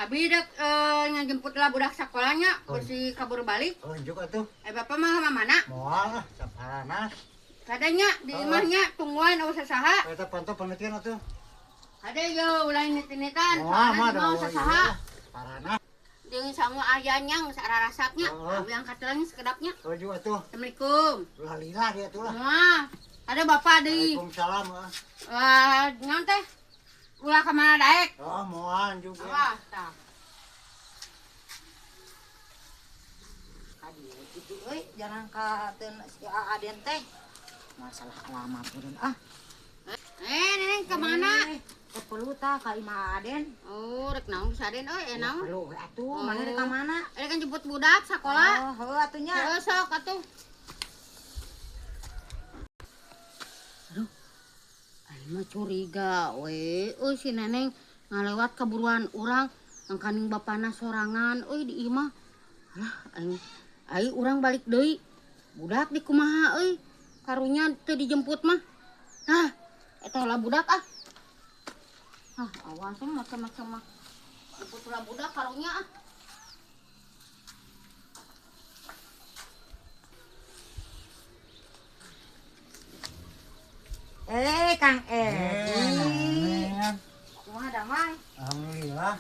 Abi dek ngajemput lah budak sekolahnya, bersih kabur balik. Oh, juga tuh. Bapak mah sama mana? Moal lah, saparanas. Kadanya di imahnya tungguan awas saha. Eta pantau penelitian atuh. Ada yo ulah nit-nitan, moal mah mau saha. Paranas. Jeung sangu ayanya geus ararasaknya, abi angkat lagi sekedapnya. Oh, juga tuh. Assalamualaikum. Ulah lila dia tuh lah. Wah, ada bapak deui. Waalaikumsalam. Wah, naon teh? Ulah ka mana daek? Oh, moal juga. Wah, tah. Gitu euy, jalan ka teu si Aden teh. Masalah alamat meureun ah. Neneng ka mana? Perlu tah ka imah Aden. Oh, rek naon geus Aden euy, naon? Perlu we atuh, mana rek ka mana? Rek kan jemput budak sakola. Oh, heuh atuh nya. Heuh sok atuh. Aduh. Aing mah curiga we, euy si Neneng ngalewat kaburuan urang, angkaning bapana sorangan euy di imah. Alah, aing ai urang balik deui. Budak di kumaha euy? Karunya teu dijemput mah. Nah, eta lah budak ah. Ah, awas macam-macam mah. Jemput lah budak karunya ah. Kang Edi. Kumaha damai? Alhamdulillah.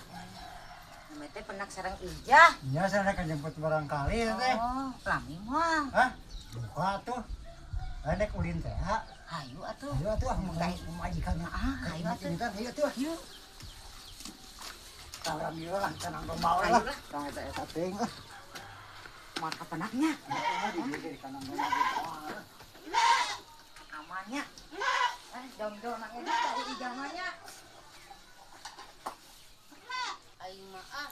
Namanya teh penak sareng Ijah. Nya saya rek jemput barangkali ya teh. Oh, lami mah. Hah? Buka atuh. Rek ulin teh. Hayu atuh. Hayu atuh ah majikanna ah. Hayu atuh. Hayu atuh. Yuk. Alhamdulillah tenang domba lah. Tong eta eta teuing ah. Maka penaknya. Di kandang domba. Amannya. Dom-dom nang eta Ijah mah nya. Aing mah ah.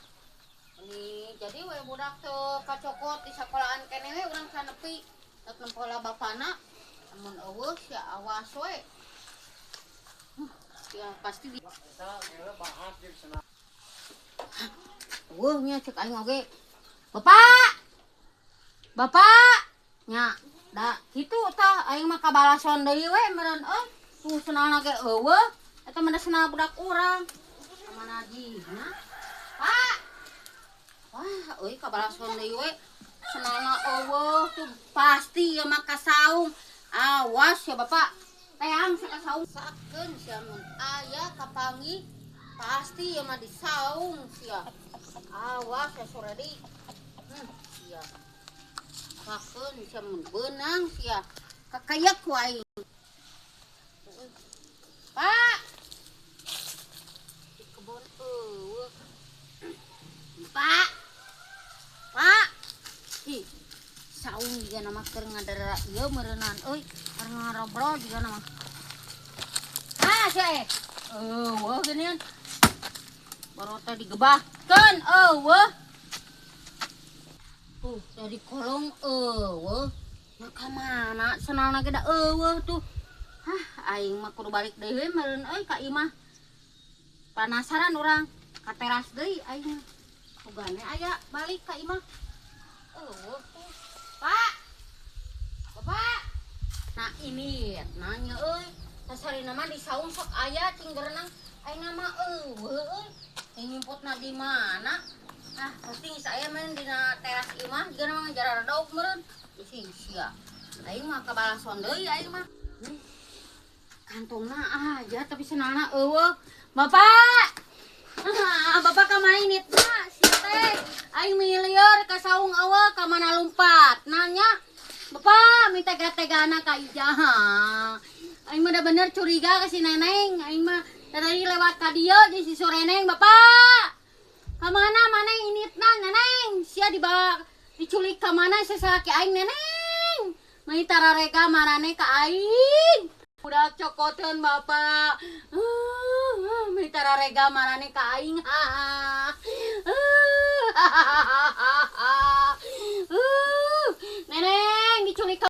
Ini jadi we budak teu kacokot di sekolahan keneh we urang sanepi. Rek nempo lah bapana. Amun eueuh sia awas we. Ya pasti di eueuh nya cek aing oge. Bapak. Bapak. Nya, da kitu tah aing mah kabalason deui we meureun euy. Tuh senalna ge eueuh. Eta mah senal budak urang. Kamana jihna? Pak. Wah, euy kabalason deui we. Senalna eueuh tuh pasti ya mah kasaung. Awas ya bapak. Teang sakasaung sakeun sia mun aya kapangi pasti ya mah disaung sia. Awas ya Suredi. Sia. Sakeun sia mun beunang sia. Kakayak ku aing. Pak. Di kebon eueuh. Pak. Pak. Ih, saung juga nama keur ngadara ieu meureunnan euy, keur ngarobrol juga nama. Ah, sia eueuh geuningan. Baru teh digebahkeun eueuh. Tuh, dari kolong eueuh. Nah, ka mana senalna ge da eueuh tuh. Hah, aing mah kudu balik deui meureun euy ka imah. Panasaran urang ka teras deui aing. Sugane aya balik ka imah. Eueuh tuh. Pak. Bapak. Nah, ini nanya euy. Sasarina mah di saung sok aya cing berenang. Aing mah eueuh euy. Nyumputna di mana? Ah, pasti saya main dina teras imah jiga mah ngajaradok meureun. Isi sia. Aing mah kabalason deui aing mah. Kantongna aja tapi senalna eueuh. Bapak. Bapak ka mainitna si teh. Aing milieur ka saung eueuh ka mana lumpat. Nanya, Bapak minta tega-tegana ka Ijah. Aing mah bener curiga ka si Neneng. Aing mah tadi lewat ka dieu jeung si Sureneng, Bapak. Ka mana mana initna Neneng? Sia dibawa diculik ka mana sasalaki aing Neneng. Mani tararega marane ka aing. Budak cokoteun Bapak. Mani tararega marane ka aing.